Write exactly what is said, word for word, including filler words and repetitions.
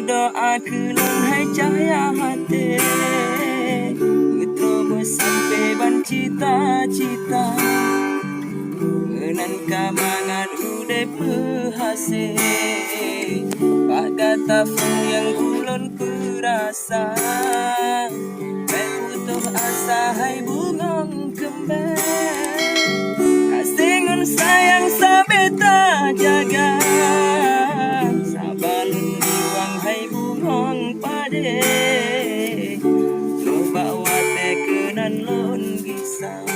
Doa keu lôn hai cahya até, peutrok beusampoe ban cita-cita. Meunan ka mangat udép meuhasé, bak gata peue nyang ulôn peurasa. Bék putôh asa hai bungöng keumbang, aséng ngon sayang sabe tajaga. Saba lôn luwang hai bungöng padé, nibak watée keunan lôn gisa.